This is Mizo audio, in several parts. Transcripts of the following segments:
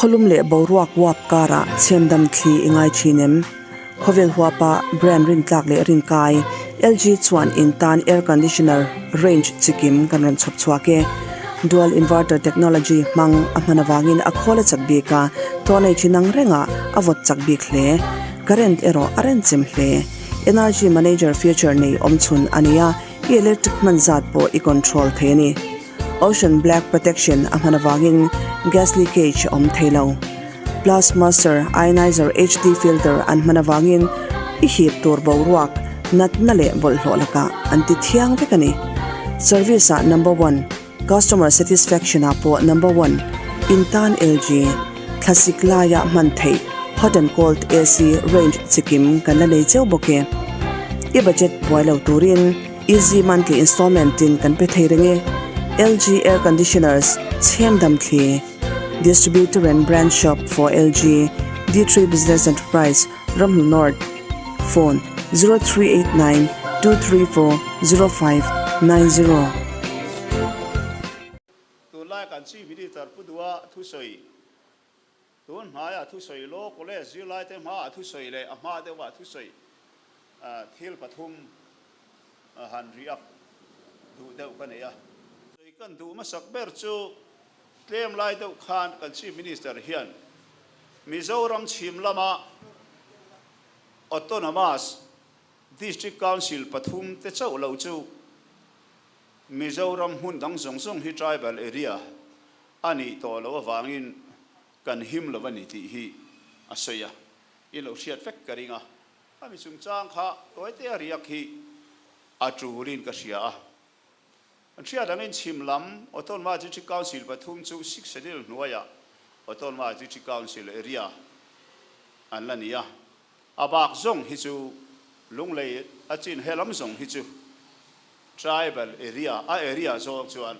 Khawlum leh boruak uap karah chhemdam thli i ngai thin em? Khawvel huapa brand rintlak leh rinkai LG chuan in tan air conditioner range chikim kan rawn chhawp chhuak e. Dual inverter technology hmang a hman avangin a khawl a chak bik a, tawlei chi nang rengah a vawt chak bik hle. Current erawh a renchem hle. Energy manager feature nei awmchhun a ni a, i electric hman zat pawh i control thei a ni. Ocean Black Protection a hman avangin gas leakage a awm thei lo. Plus Master Ionizer HD filter an hman avangin i hip tur boruak, natna leh bawlhhlawh lakah an ti thiang vek a ni. Service ah number one, customer satisfaction ah pawh number one, in tan LG, thlasik laia hman theih hot and cold AC range chikim kan la nei cheu bawk e. I budget buai lo turin. Easy monthly installment in kan pe thei reng e. LG Air Conditioners, Chhemdam Thli, Distributor and Branch Shop for LG, D3 Business Enterprise, Ramhnu North, Phone, 0389 234 0590. Tunlai kan Chief Minister Pu Dua thusawi, tun hnaia thusawi Law College zirlaite hmaah thusawi leh a hma deuhah thusawi thil pathum han riak duh deuh ka nei a. Sawi kan duh hmasak ber chu tlem lai deuh khan kan Chief Minister hian Mizoram chhim lama Autonomous District Council pathum te chauh lo chu Mizoram hmun dang zawng zawng hi tribal area a nih tawh loh avangin kan him lo a ni tih hi a sawi a, i lo hriat vek ka ring a. A mi chungchang kha tawite a riak hi a tulin ka hria a. An hriat angin chhim lam Autonomous District Council pathum chu Sixth Schedule hnuaiah Autonomous District Council area an la ni a. A bak zawng hi chu Lunglei a chin he lam zawng hi chu Tribal area, a area zawng chuan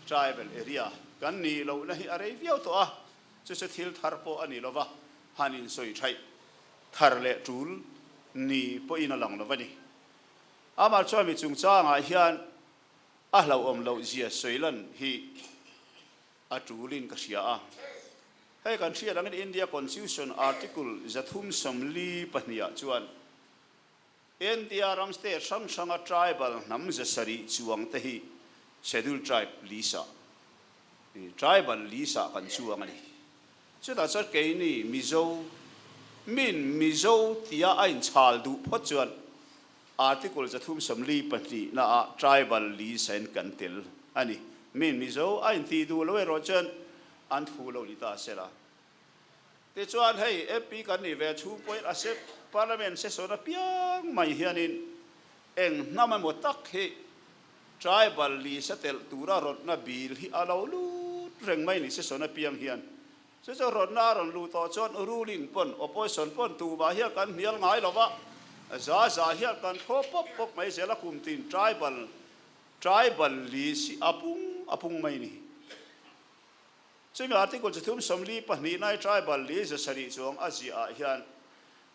Tribal area kan nih lohna hi a rei viau tawh a, chu chu thil thar pawh a ni lova, han insawi thaih thar leh tul ni pawhin a lang lo a ni. Amah chuan mi chungchangah hian a hlauhawm loh zia sawi lan hi a tulin ka hria a. Hei kan hriat angin India Constitution Article 342 ah chuan India ram state hrang hranga tribal hnam 700 chuang te hi Scheduled Tribe list ah, tribal list ah kan chuang a ni. Chutah chuan keini Mizo, min Mizo tia a inchhal duh phawt chuan Article 342 na ah tribal list ah in kan tel a ni. Min Mizo a intih duh lo erawh chuan an thu lo ni ta sela. Tichuan hei MP kan nih ve chhung pawhin a sep Parliament session apiang mai hianin eng hnam emaw tak hi tribal list a telh tura rawtna bill hi a lo lut reng mai ni session apiang hian. Chu chu rawtna a rawn luh tawh chuan ruling pawn opposition pawn tumah hian kan hnial ngai lo va, za za hian kan thaw pawp pawp mai zel a kum tin tribal tribal list hi a pung a pung mai ni. Chumi article 342 nai tribal li 700 chuang a ziah ah hian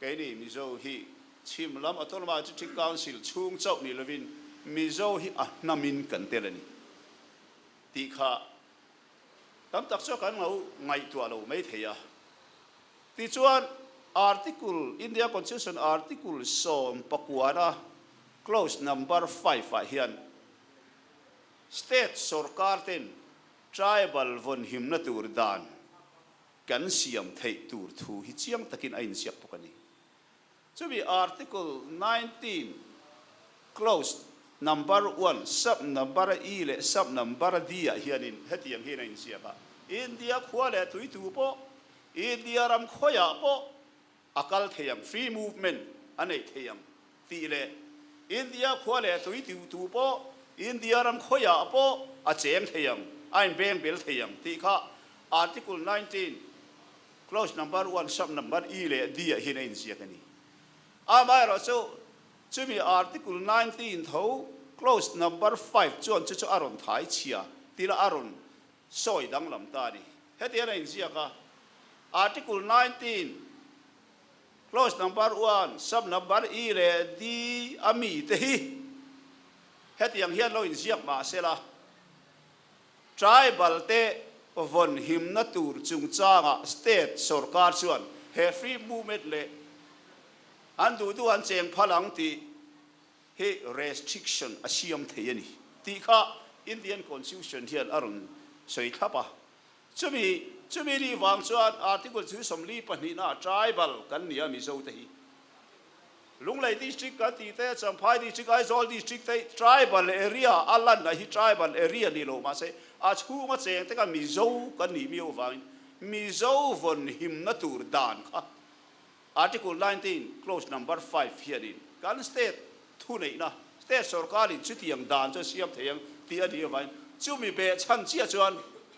keini Mizo hi chhim lam Autonomous District Council chhung chauh ni lovin Mizo hi a hnamin kan tel a ni tih kha tam tak chu kan lo ngaihtuah lo mai thei a. Tichuan article India Constitution article 19 a clause number 5 ah hian state sorkar ten Tribal vawnhimna tur dan kan siam theih tur thu hi chiang takin a inziak bawk a ni. Chumi Article 19 clause number one sub number E leh sub number D ah hianin hetiang hian a inziak a, India khua leh tuitu pawh, India ram khawiah pawh a kal thei ang, free movement a neih thei ang tih leh India khua leh tui tu pawh India ram khawiah pawh a cheng thei ang, a inbeng bel thei ang tih kha Article 19 clause number one sub number E leh D ah hian a inziak a ni. Amaherawhchu chumi Article 19 tho clause number 5 chuan chu chu a rawn thai chhia tila a rawn sawi danglam ta a ni. Hetiang a inziak a, Article 19, clause number one, sub number E leh D a mi te hi hetiang hian lo inziak mah se la, tribal te vawn himna tur chungchangah state sorkar chuan he free movement leh an duh duh an cheng phal ang tih hi restriction a siam thei a ni tih kha Indian Constitution hian a rawn sawi thlap a. Chumi chumi nih vang chuan Article chu 42 naah tribal kan ni a Mizo te hi. Lunglei District kan tih te, Champhai District, Aizawl District te tribal area a lanna hi tribal area ni lo mahse a chhunga cheng te kha Mizo kan nih miau vangin Mizo vawn himna tur dan kha Article 19 clause number 5 hianin kan state thuneihna, state sorkarin chutiang dan chu a siam thei ang tih a nih avangin chumi beh chhan chiah chuan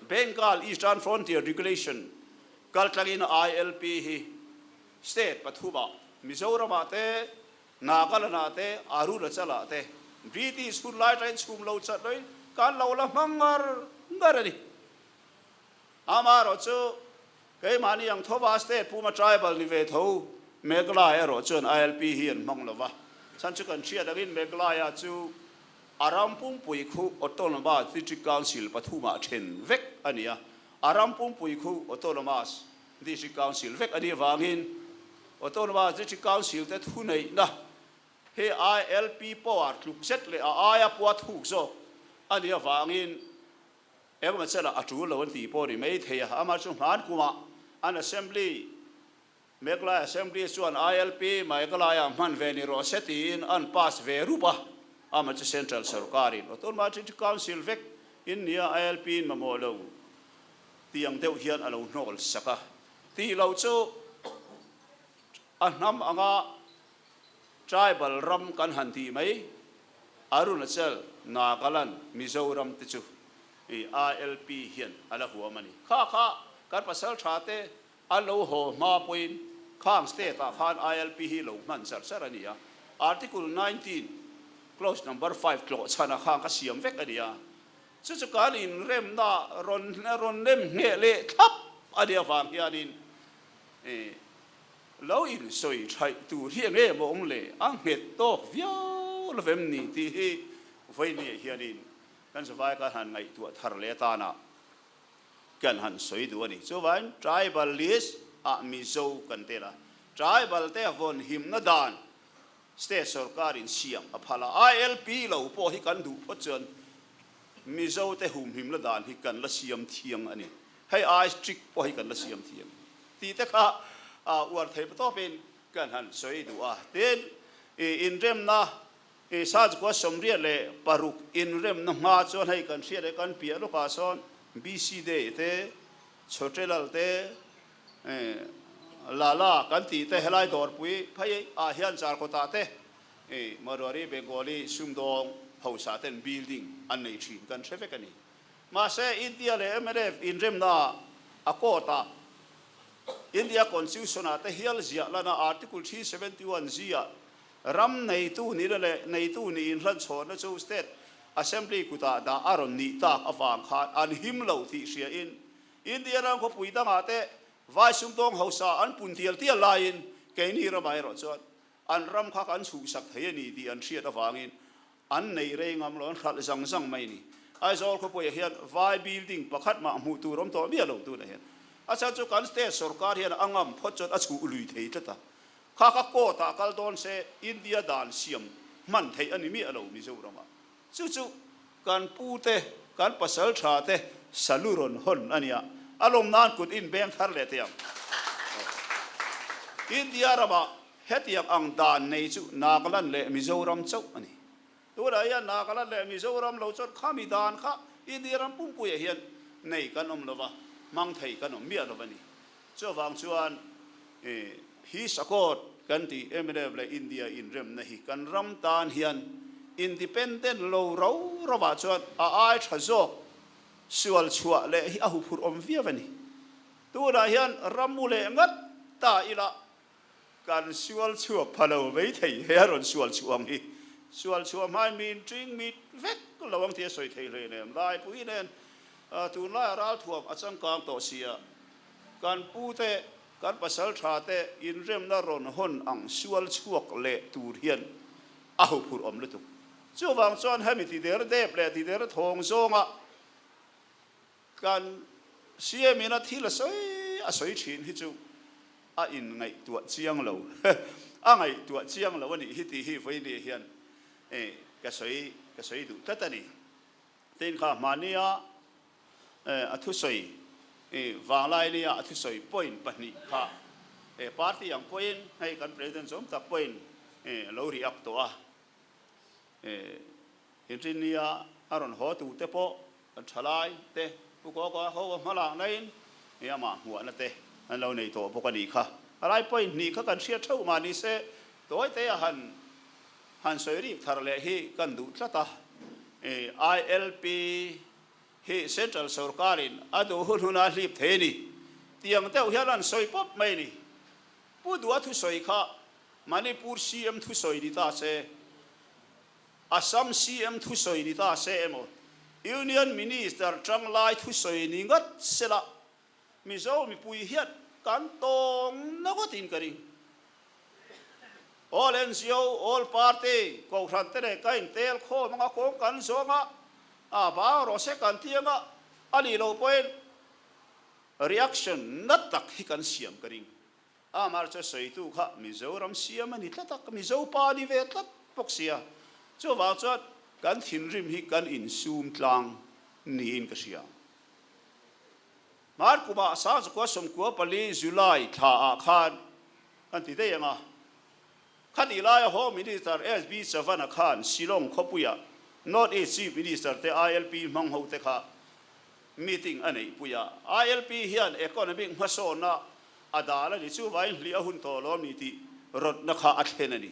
Bengal Eastern Frontier Regulation kaltlangin ILP hi state pathumah Mizoramah te, Nagaland-ah te, Arunachal-ah te British hun lai atangin chhum lo chat loin kan lo la hmang ngar ngar a ni. Amaherawh chu keimahni ang thova state puma tribal ni ve tho Meghalaya erawh chuan ILP hi an hmang lo va. Chhan chu kan hriat angin Meghalaya chu a ram pumpui khu Autonomous District Council pathumah then vek a ni a. A ram pumpui khu Autonomous District Council vek a nih avangin Autonomous District Council te thuneihna hi ILP power tluk zet leh a aia pua thuk zawk a nih avangin Engemaw chela a tul lo an tih pawh a ni mai thei a, amah chu hman kumah an Assembly, Meghalaya Assembly chuan ILP Meghalaya hman ve ni rawh se tiin an pass ve rup a, amah chu Central sorkarin Autonomous District Council vek in nia ILP in mamawh lo tih ang deuh hian a lo hnawl sak a, tih loh chu a hnam anga tribal ram kan han tih mai Arunachal, Nagaland, Mizoram te chu i ILP hian a la huam a ni. Kha kha kan pasal tha te an lo haw hma pawhin khang state ah khan ILP hi lo hman char char a ni a. Article 19 clause number 5 tlawh chhan ah khan ka siam vek a ni a. Chu chu kan inremna rawn rawn nem ngheh leh thlap a nih avang hianin i Lo insawi thaih tur hi eng em a awm le? A nghet tawk viau lo vem ni tih hi vawinia hianin kan zavai kan han ngaihtuah thar leh atana kan han sawi duh a ni. Chuvangin tribal list ah Mizo kan tel a, tribal te vawn himna dan state sorkarin siam a phal a, ILP lo pawh hi kan duh phawt chuan Mizo te humhimna dan hi kan la siam thiang a ni. Hei ai strict pawh hi kan la siam thiang tih te kha uar thei tawpin kan han sawi duh a. Tin, inremna Sazkua 86 inremna hma chuan hei kan hriat leh kan piah lawkah sawn BC Day te, Chhotelal te, Lala kan tih te helai dawrpui phei ah hian Charkawtah te Marwari Bengali sumdawng hausa ten building an nei thin kan hre vek a ni. Mahse, India leh mnf inremna a court-ah India Constitution-ah te hial ziah lana Article 371 G-ah ram neitu nihna leh neitu nih inhlanchhawnna chu State Assembly kutah dah a rawn nih tak avang khan an him lo tih hriain India ram khawpui dangah te vai sumdawng hausa an pun tial tial laiin keini ramah erawh chuan an ram kha kan chhuhsak thei a ni tih an hriat avangin An nei rei ngam lo, an hralh zang zang mai a ni. Aizawl khawpuiah hian vai building pakhat mah hmuh tur awm tawh miah lo tunah hian. A chhan chu kan state sorkar hian a ngam phawt chuan a chhuh lui thei tlat a. Kha kha court ah kal dawn se India dan siam hman theih a ni miah lo Mizoramah. Chu chu kan pu te, kan pasal tha te salu rawn hawn a nia. A lawm nan kut in beng thar leh teh ang. India ramah Hetiang ang dan nei chu Nagaland leh Mizoram chauh a ni. Tunah hian Nagaland leh Mizoram lo chuan khami dan kha India ram pumpuiah hian nei kan awm lova, hmang thei kan awm miah lo a ni. Chuvang chuan Peace Accord kan tih mnf leh India inremna hi kan ram tan hian independent lo rau rauah chuan a ai tha zawk sual chhuah leh hi a huphurh awm viau a ni. Tunah hian ram u leh ngat ta ila Kan sual chhuak pha lo mai thei he a rawn sual chhuah ang hi. Sual chhuah hmain min ṭing mit vek lo ang tih a sawi thei hle nen. Laipui nen tunlaia ralthuam a changkang tawh sia. Kan pute, kan pasal tha te inremna rawn hawn ang sual chhuak leh tur hian a huphurh awm lutuk. Chuvang chuan hemi tider dep leh tider thawng zawnga kan. CM in a thil a sawi a sawi thin hi chu a in ngaihtuah chiang lo a ngaihtuah chiang lo a nih hi tih hi vawinia hian ka sawi ka sawi duh tlat a ni. Tin kha hmahnia a thusawi vanglai nia a thusawi point pahnih kha party ang pawhin hei kan president zawm tak pawhin a lo react tawh a. Inrinnia a rawn haw tu te pawh kan thalai te Pu Kawka ho a hmalak naiin amah hmuahna te an lo nei tawh bawk a nih kha. A lai point hnih kha kan hriat theuh mah ni se tawite a han han sawi rik thar leh hi kan duh tlat a. ILP hi Central sorkarin a duh hun huna hlip thei a ni tiang deuh hian an sawi pawp mai a ni. Pu Dua thusawi kha Manipur CM thusawi ni ta se, Assam CM thusawi ni ta se emaw, Union Minister tanglai thusawi ni ngat sela, Mizo mipui hian kan tawng na ngawtin ka ring. All NGO, All Party, Kohhran te leh ka intel khawm anga kawng kan zawng a, a bang rawh se kan ti anga a nih loh pawhin reaction na tak hi kan siam ka ring. Amah chu sawitu kha Mizoram siam a ni tlat a, Mizo pa a ni ve tlat bawk sia. Chuvang chuan kan thinrim hi kan insum tlang niin ka hria. Hmar kumah Sangchukua 94 July thla ah khan kan ti daih ang a, khatih laia Home Minister SB Chavan-a khan Shillong khawpuiah North East Chief Minister te ILP hmang ho te kha meeting a neihpui a. ILP hian economic hmasawnna a dal a ni, chuvangin hlih a hun tawh lo ni tih rawtna kha a thlen a ni.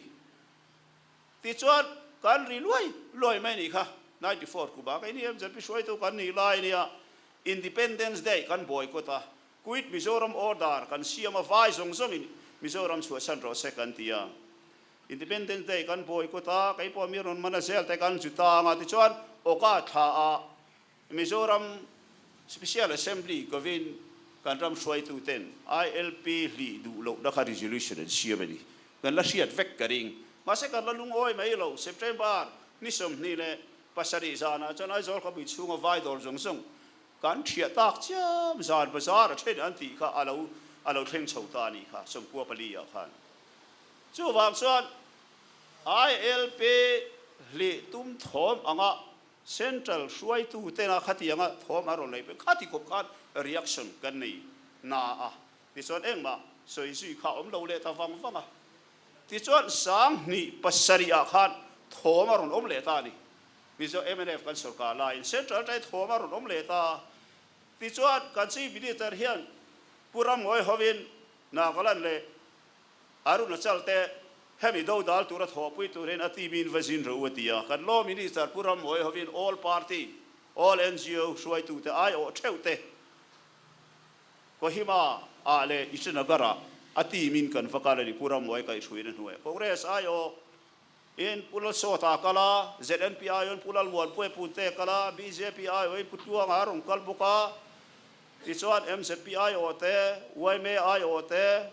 Tichuan, kan ri luai luai mai nih kha, 94 Kuba kei ni MZP hruaitu kan nih lai nia, Independence Day kan boycott a, Quit Mizoram Order kan siam a, vai zawng zawngin Mizoram chhuahsan rawh se kan ti a. Independence Day kan boycott a, kei pawh mi rawn man a zel te kan zu tang a, tichuan Awka thla ah Mizoram Special Assembly kovin kan ram hruaituten ILP hlih duh lohna kha resolution an siam a ni. Kan la hriat vek ka ring. Mahse kan la lungawi mai lo. September ni 27 zanah chuan Aizawl khawpui chhunga vai dawr zawng zawng kan thiah tak chiam zan bazar a then an tih kha a lo a lo thleng chho ta a nih kha 94 ah khan. Chuvang chuan ILP hlih tum thawm anga Central hruaitu tena khatianga thawm a rawn lei pawh khati khawp khan reaction kan nei na a, tichuan engmah sawi zui kha a awm lo leh ta vang vang a. Tichuan 2007 ah khan thawm a rawn awm leh ta a ni. Mizo mnf kan sorkar laiin Central atangin thawm a rawn awm leh ta a. Tichuan kan Chief Minister hian Pu Ramngawi hovin Nagaland leh Arunachal te hemi do dal tura thawhpui turin a team in va zin rawh u a ti a. Kan Law Minister Pu Rammawi hovin All Party, All NGO hruaitute aiawh theuh te Kohima ah leh Itanagar ah a team in kan va kal a ni. Pu Rammawi kaihhruaina hnuaiah Congress aiawh in Pu Lalsawta a kal a, ZNP aiawhin Pu Lalmuanpuia Punte a kal a, bjp aiawhin Pu Tluanga a rawn kal bawk a. Tichuan MZP aiawh te, yma aiawh te,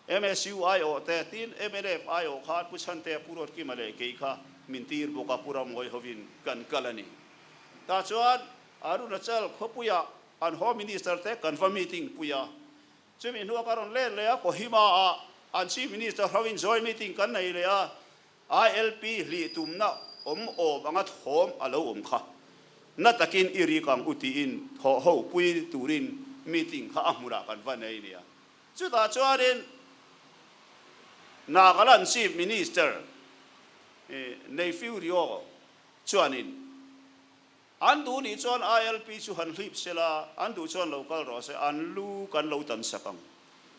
MSU aiawh te, tin mnf aiawh khan Pu Chhantea, Pu Ruatkima leh kei kha min tir bawk a, Pu Ramngawi hovin kan kal a ni. Tah chuan Arunachal khawpuiah an Home Minister te kan va meeting pui a, chumi hnuah ka rawn let leh a, Kohima-ah an Chief Minister hovin joint meeting kan nei leh a, ILP hlih tumna awm awm anga thawm a lo awm kha. Na takin i rik ang u tiin thawh ho pui turin meeting kha a hmunah kan va nei nia. Chutah chuanin Nagaland Chief Minister Neiphiu Rio chuanin an duh nih chuan ILP chu han hlip sela, an duh chuan lo kal rawh se, an lu kan lo tan sak ang.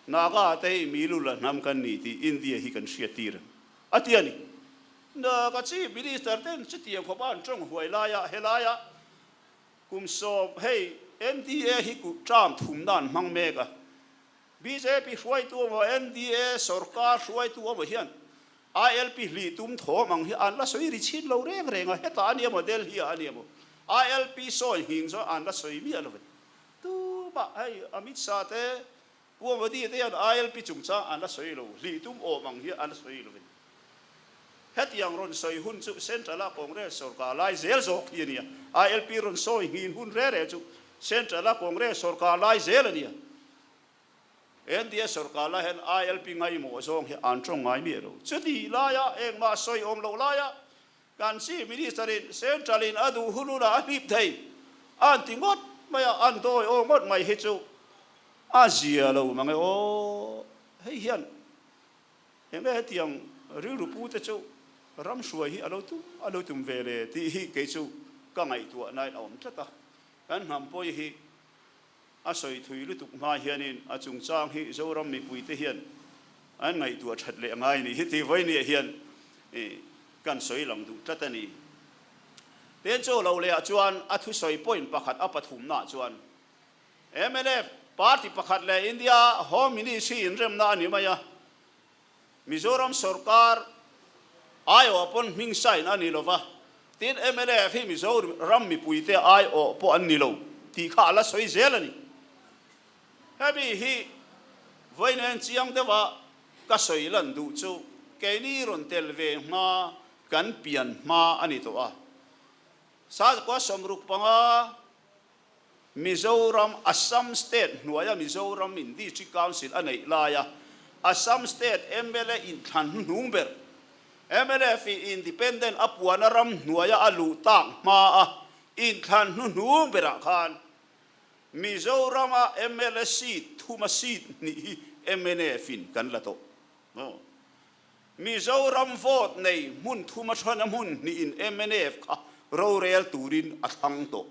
Naga te hi mi lu la hnam kan ni tih India hi kan hriat tir a ti a ni. Naga Chief Minister ten chutiang khawpa an tawng huai laia helaia Kum sawm, hei NDA hi kuh term thumna an hmang mek a, bjp hruaitu emaw NDA sorkar hruaitu emaw hian ILP hlih tum thawm ang hi an la sawi ri chhin lo reng reng a, hetah a ni emaw Delhi ah a ni emaw ILP sawi nghing chuan an la sawi miah lo ve. Tumah hei Amit Shah te, Pu Modi te hian ILP chungchang an la sawi lo, hlih tum awm ang hi an la sawi lo ve. Hetiang rawn sawi hun chu Central-a Congress sorkar lai zel zawk hi a nia. ILP rawn sawi nghin hun re re chu Central a Congress sorkar lai zel a nia. NDA sorkar lai hian ILP ngaimawh zawng hi an tawng ngai miah lo. Chutih laia engmah sawi awm loh laia kan Chief Minister in Central in a duh hun hunah a hlip thei an ti ngawt mai a, an dawi aw ngawt mai hi chu a zia lo mang e aw. Hei hian eng nge hetiang rilru pu te chu ram hruai hi a lo tum a lo tum ve le tih hi kei chu ka ngaihtuahnain a awm tlat a. Kan hnam pawi hi A sawi thui lutuk hma hianin a chungchang hi Zoram mipuite hian an ngaihtuah that leh ngai ni hi tih vawinia hian kan sawi lang duh tlat a ni. Ten chaw lo lehah chuan a thusawi point pakhat a pathumnaah chuan mnf party pakhat leh India Home Ministry inremna a ni mai a, Mizoram sorkar aiawh pawn hming sign a ni lova, tin mnf hi Mizoram mipuite aiawh pawh an ni lo tih kha a la sawi zel a ni. Hemi hi vawiin chiang deuha ka sawi lan duh chu keini rawn tel ve hma kan pian hma a ni tawh a. Sazakua 65. Mizoram, Assam State hnuaia Mizoram in District Council a neih laia Assam State mla inthlan hnuhnung ber, mnf in Independent a puana ram hnuaia a luh tak hmaa inthlan hnuhnung berah khan Mizorama mla seat thuma seat hnih hi mnf in kan la tawh. Mizoram vote nei hmun thuma thana hmun hnihin mnf kha rorel turin a thlang tawh.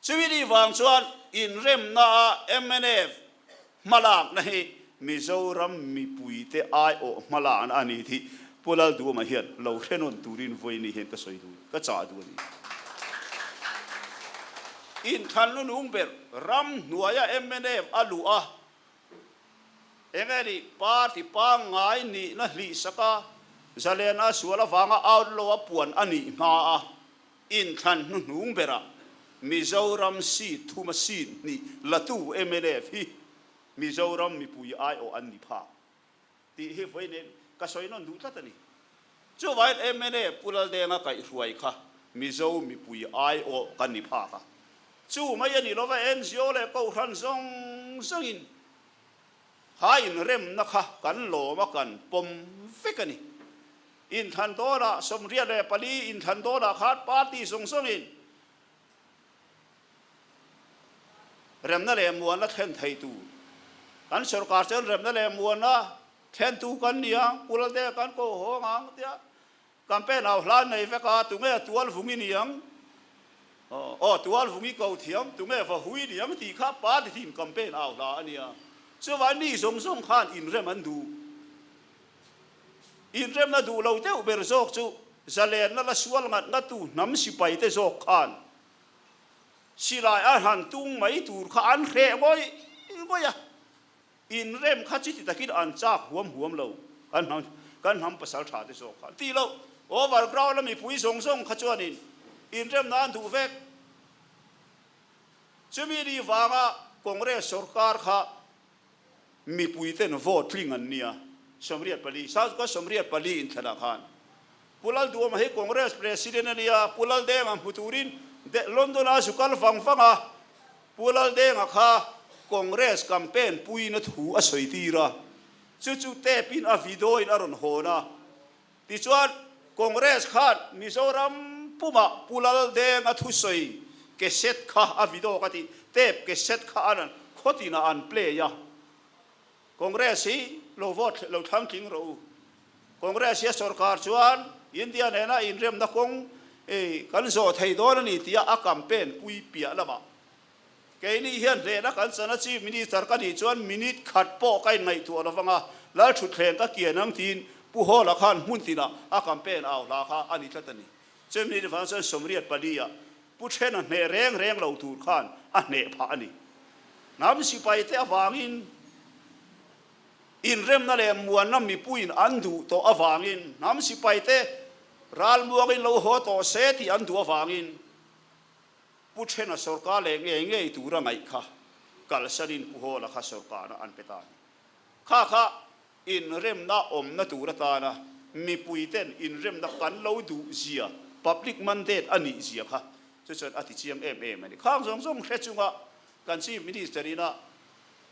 Chumi ni vang chuan inremna a mnf hmalakna hi Mizoram mipuite aiawh hmalakna a ni tih Pu Lalduhawma hian lo hre nawn turin vawiin hian ka sawi duh, ka chah duh a ni. Inthlanna nung ber ram hnuaia mnf a luh a, eng nge nih party pangngai nihna hlihsak a, zalen a sual avanga outlaw a puan a nih hma a, Inthlan hnuhnung berah Mizoram seat thuma seat hnih latu mnf hi Mizoram mipui aiawh an ni phak tih hi vawiin ka sawi nawn duh tlat a ni. Chuvangin mnf Pu Laldenga kaihhruai kha Mizo mipui aiawh kan ni phak a. Chu mai a ni lova NGO leh Kohhran zawng zawngin kha inremna kha kan lawm a kan pawm vek a ni. Inthlan dawnah 84 inthlan dawnah khan party zawng zawngin remna leh muanna thlen thei tur kan sorkar chuan remna leh muanna thlentu kan ni ang, Pu Laldenga kan ko hawng ang tia campaign au hlan nei vek a, tunge tual vungi ni ang, aw tual vungi ko thiam, tunge va hui ni ang tih kha party team campaign au hla a nia. Chuvangin mi zawng zawng khan inrem an duh. Inremna duh lo deuh ber zawk chu zalenna la sual ngat ngatu hnam sipaite zawk khan silai a han tung mai tur kha an hreh ngawih ngawih a, inrem kha chuti takin an chak huam huam lo kan hnam kan hnam pasal tha te zawk khan tih loh overground a mipui zawng zawng kha chuanin inremna an duh vek. Chumi ni vanga Congress sorkar kha Mipui ten vote tling an nia, 84, South Coast 84 inthlanah khan Pu Lalduhawma hi Congress President a nia, Pu Laldenga hmu turin London a zu kal vang vang a, Pu Laldenga kha Congress campaign puiin a thu a sawi tir a, chu chu tape in a video in a rawn hawn a, tichuan Congress khan Mizoram pumah Pu Laldenga thusawi cassette kha a video ka tih tape cassette kha an khawtinah an play a, Congress hi lo vote lo thlang tling rawh u. Congress hi a sorkar chuan India nena inremna kawng kan zawh thei dawn a ni tia a campaign pui piah lamah Keini hian hlehna kan chana Chief Minister ka nih chuan minute khat pawh ka inngaihtuah lo vang a, Lalthutthleng ka kian ang tiin Pu Hawla khan hmun tinah a campaign au hla kha a ni tlat a ni. Chumi ni vang chuan 84 ah Pu Thena hneh reng reng lo tur khan a hneh phah a ni. Hnam sipaite avangin inremna leh muanna mipuiin an duh tawh avangin hnam sipaite ralmuangin lo haw tawh se tih an duh avangin Pu Thena sorkar leh ngei ngei tura ngaih kha kalsanin Pu Hawla kha sorkarna an pe ta a ni. Kha kha inremna awmna tur atana mipuiten inremna kan lo duh zia, public mandate a nih zia kha. Chu chuan a ti chiang em em a ni. Khang zawng zawng hre chunga kan Chief Minister ina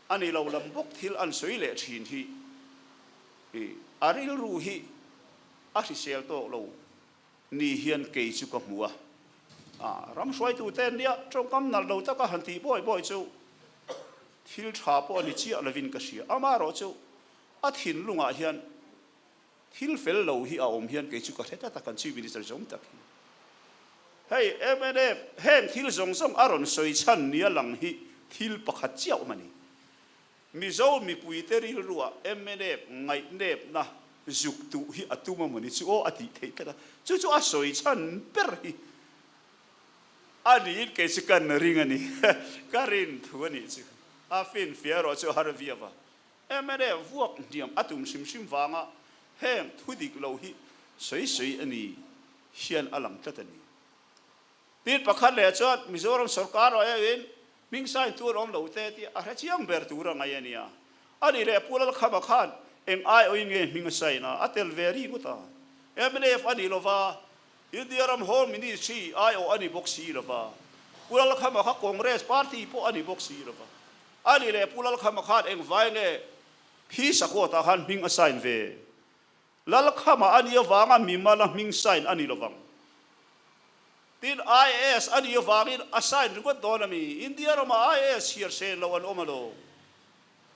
a ni lo lam bawk thil an sawi leh thin hi a rilru hi a hrisel tawk lo ni hian kei chu ka hmu a. Ram hruaitute nia tawngkam nalh lo taka han tih bawi bawi chu thil tha pawh a ni chiah lovin ka hria. Amaherawhchu a thinlungah hian Thil fel lo hi a awm hian kei chu ka hre tlat a, kan Chief Minister zawng tak hi. Hei mnf heng thil zawng zawng a rawn sawi chhan nia lang hi thil pakhat chiah awm a ni. Mizo mipuite rilruah mnf ngaihnepna zuk tuh hi a tum a mawni chu aw a tih theih tlat a, chu chu a sawi chhan ber hi a niin kei chu kan ring a ni. Ka rin thu a nih chu. A finfiah erawh chu a har viau a. Mla vuak hniam a tum hrim hrim vanga heng thu dik lo hi sawi sawi a ni hian a lang tlat a ni. Tin, pakhat leh chuan Mizoram sorkar ah erawhin hming sign tur awm lo te tih a hre chiang ber tur a ngaih a nia. A nih leh Pu Lalkhama khan eng aiawhin nge hming a sign a, a tel ve ri ngawt a. Mnf a ni lova, India ram Home Ministry aiawh a ni bawk si lova, Pu Lalkhama kha Congress party pawh a ni bawk si lova. A ni leh Pu Lalkhama khan engvai nge Phisa court ah khan hming a sign ve? Lalkhama a nih avanga mimal a hming sign a ni lovang. Tin, IAS a nih avangin a sign ringawt dawn a mi? India ramah IAS chhiar sen lo an awm alo.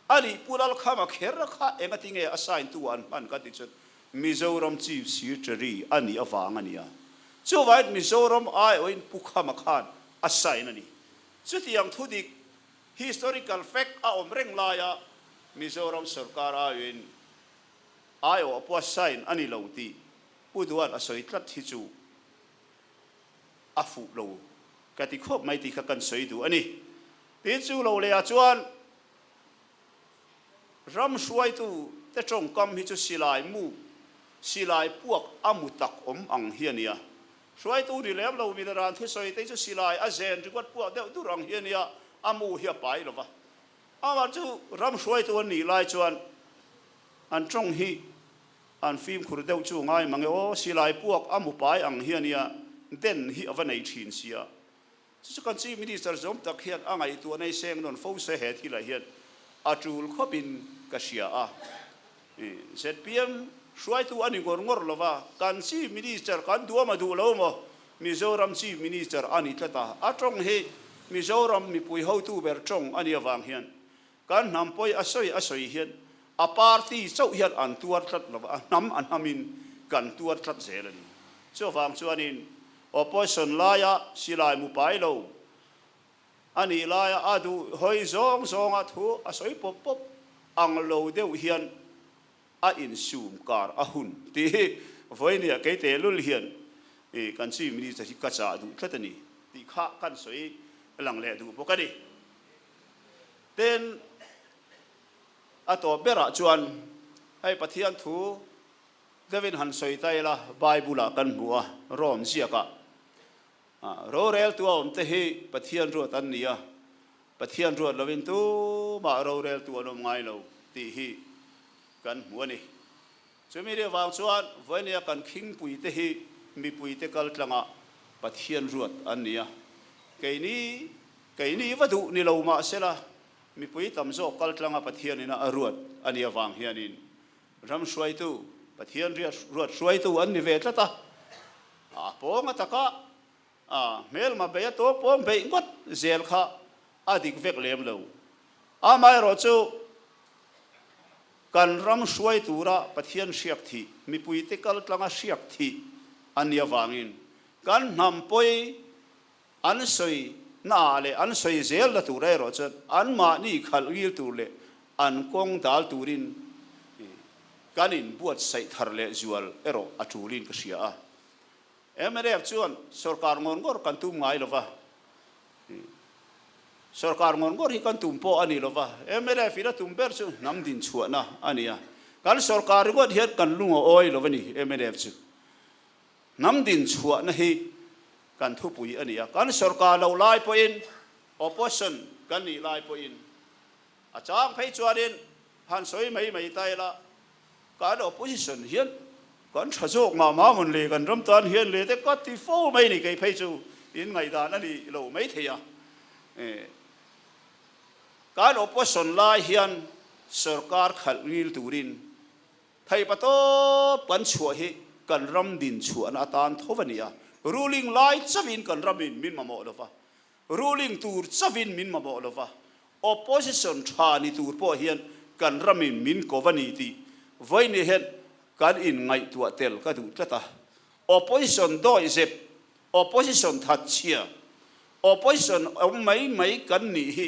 A nih Pu Lalkhama kher kha engati nge a sign tu ah an hman ka ti chuan Mizoram Chief Secretary a nih avang a nia. Chuvangin Mizoram aiawhin Pu Khama khan a sign a ni. Chutiang thudik Historical fact a awm reng laia Mizoram sorkar aiin aiawh pawh a sign a ni lo tih Pu Duan a sawi tlat hi chu a fuh lo ka ti khawp mai tih kha kan sawi duh a ni. Tin chu lo leh ah chuan ram hruaitu te tawngkam hi chu silai mu, silai puak a mu tak awm ang hi a nia. Hruaitu ni lem lo min ran thusawi te chu silai a zen ringawt puah deuh dur ang hi a nia, a mu hi a pai lo va. Amah chu ram hruaitu an nih lai chuan an tawng hi an fimkhur deuh chu ngai mang e aw, silai puak a mu pai ang hi a nia, den hi a va nei thin sia. Chu chu kan Chief Minister zawm tak hian a ngaihtuah nei seng nawn fo se he thilah hian a tul khawpin ka hria a. Zpm hruaitu a ni ngawr ngawr lo va, kan Chief Minister kan duam a duh lo maw? Mizoram Chief Minister a ni tlat a, a tawng hi Mizoram mipui hotu ber tawng a nih avang hian kan hnam pawi a sawi a sawi hian a party chauh hian an tuar tlat lo va, a hnam a hnamin kan tuar tlat zel a ni. Chuvang chuanin Opposition laia silai mu pai lo a nih laia a duh hawi zawng zawnga thu a sawi pawp pawp ang lo deuh hian a insum kar a hun tih hi vawinia kei tehlul hian kan Chief Minister hi ka chah duh tlat a ni tih kha kan sawi lang leh duh bawk a ni. Tin, a tawp berah chuan hei Pathian thu Deuhin han sawi ta ila, Bible-ah kan hmu a, Rome ziakah roreltu a awmte hi Pathian ruat an ni a, Pathian ruat lovin tumah roreltu an awm ngai lo tih hi kan hmu a ni. Chumi ri avang chuan vawinia kan khingpuite hi mipuite kaltlangah Pathian ruat an ni a, keini keini va duh ni lo mahsela mipui tam zawk kaltlanga Pathianina a ruat a nih avang hianin Ram hruaitu, Pathian ruat hruaitu an ni ve tlat a, a pawng a taka a hmelma bei a tawk pawng beih ngawt zel kha a dik vek lem lo. Amaherawhchu, kan ram hruai tura Pathian hriak thih, mipuite kal tlanga hriak thih a nih avangin kan hnam pawi An sawi na ah leh an sawi zel na tur erawh chuan anmahni khalh ngil tur leh an kawng dal turin kan inbuatsaih thar leh zual erawh a tulin ka hria a. Mnf chuan sorkar ngawr ngawr kan tum ngai lo va, sorkar ngawr ngawr hi kan tum pawh a ni lo va, mnf in a tum ber chu hnam dinchhuahna a ni a, kan sorkar ringawt hian kan lung a awi lo a ni mnf chu. Hnam dinchhuahna hi kan thupui a ni a, kan sorkar lo lai pawhin, opposition kan nih lai pawhin a chang phei chuanin han sawi mai mai ta ila, kan opposition hian kan tha zawk mah mah mawn le, kan ram tan hian le te ka ti fo mai ni kei phei chu. In ngaihdan a ni lo mai thei a. Kan opposition lai hian sorkar khalh ngil turin Theipa tawp kan chhuah hi kan ram din chhuahna atan tho a ni a, ruling lai chauhin kan ramin min mamawh lo va, ruling tur chauhin min mamawh lo va, opposition tha ni tur pawh hian kan ramin min ko va ni tih vawiin hian kan inngaihtuah tel ka duh tlat a. Opposition dawihzep, opposition thatchhia, opposition awm mai mai kan nih hi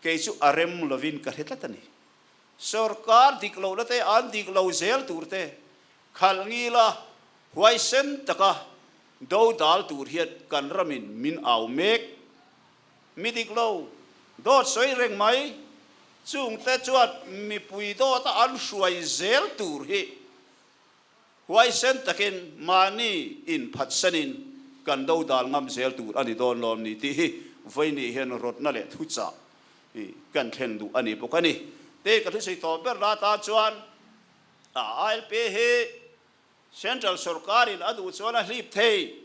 kei chu a rem lovin ka hre tlat a ni. Sorkar dik lohna te, an dik lo zel tur te, khalh ngila huaisen taka do dal tur hian kan ramin min au mek. Mi dik lo, dawt sawi reng mai, chungte chuan mipui dawta an hruai zel tur hi Huaisen takin mahni inphatsanin kan do dal ngam zel tur a ni dawn lawm ni tih hi vawiini hian rawtna leh thuchah kan thlen duh a ni bawk a ni. Tei ka thusawi tawh ber la tan chuan ILP hi Central sawrkarin a duh chuan a hlip thei.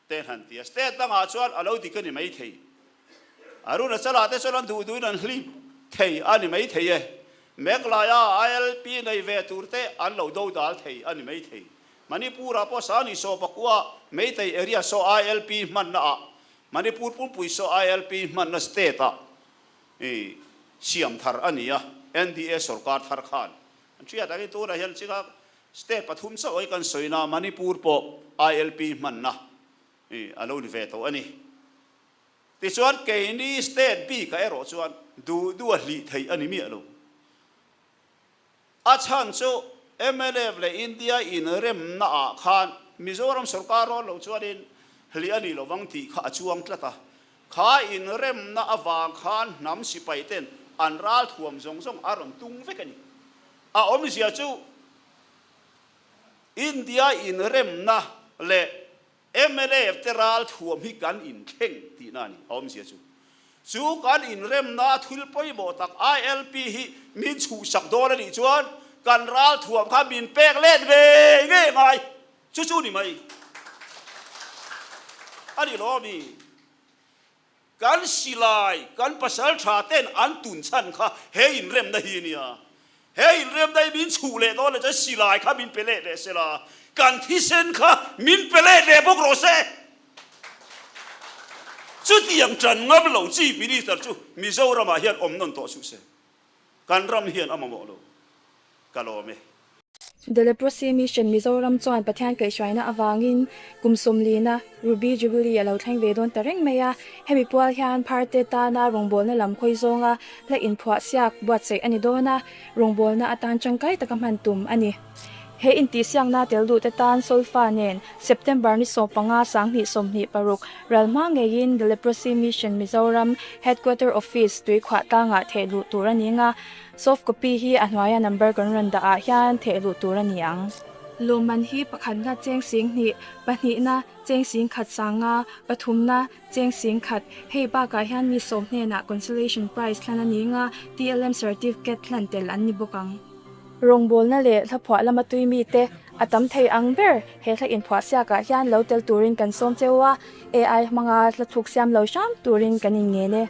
Te han ti a, state dangah chuan a lo dik a ni mai thei. Arunachala te chuan an duh duhin an hlip thei a ni mai thei e. Meghalaya ILP nei ve tur te an lo do dal thei a ni mai thei. Manipur-ah pawh Sani saw pakua Meitei area saw ILP hmanna ah Manipur pumpui saw ILP hmanna state ah siam thar a ni a, NDA sorkar thar khan an hriat angin tunah hian chingah State pathum chauh ai kan sawina Manipur pawh ILP hmanna a lo ni ve tawh a ni. Tichuan keini state bikah erawh chuan duh duh a hlih theih a ni miah lo. A chhan chu mnf leh India inremna ah khan Mizoram sorkar rawn lo chuanin hlih a ni lovang tih kha a chuang tlat a. Kha inremna avang khan hnam sipai ten an ralthuam zawng zawng a rawn tung vek a ni. A awmzia chu India inremna leh mnf te ralthuam hi kan inthleng tihna a ni. A awmzia chu chu kan inremna thil pawimawh tak ILP hi min chhuhsak dawn a nih chuan kan ralthuam kha min pek let ve ngei ngai chu chu ni mai a ni lo ami? Kan silai, kan pasal tha ten an tun chhan kha he inremna hi a nia. He inremna hi min chhuh leh dawn leh chuan silai kha min pe leh leh se la, kan thisen kha min pe leh leh bawk rawh se. Chutiang tan ngam lo Chief Minister chu Mizoramah hian awm nawn tawh suh se. Kan ram hian a mamawh lo. Ka lawm e. The Leprosy Mission Mizoram chuan Pathian kaihhruaina avangin kum sawmlina Ruby Jubilee a lo thleng ve dawn ta reng mai a. Hemi pual hian pharte tana rawngbawlna lam khawi zawnga hla inphuah siak buatsaih a ni dawn a, rawngbawlna atan tangkai taka hman tum a ni. He intihsiakna tel duhte tan solfa nen September ni 15 2026 ral hma ngeiin The Leprosy Mission Mizoram Headquarter Office tuikhuah tlangah theh luh tur a ni nga. Soft copy hi a hnuaia number kan rawn dah ah hian theh luh tur a ni ang. Lawmman hi pakhatna cheng sing hnih, pahnihna cheng sing khat sanga, pathumna cheng sing khat. Hei bakah hian mi sawm hnenah consolation prize hlan a ni nga, TLM certificate hlan tel an ni bawk ang. Rawngbawlna leh hlaphuah lama tui mite a tam thei ang ber he hla inphuah siakah hian lo tel turin kan sawm cheu a, AI hmanga hla thuk siam lo hram turin kan inngen e.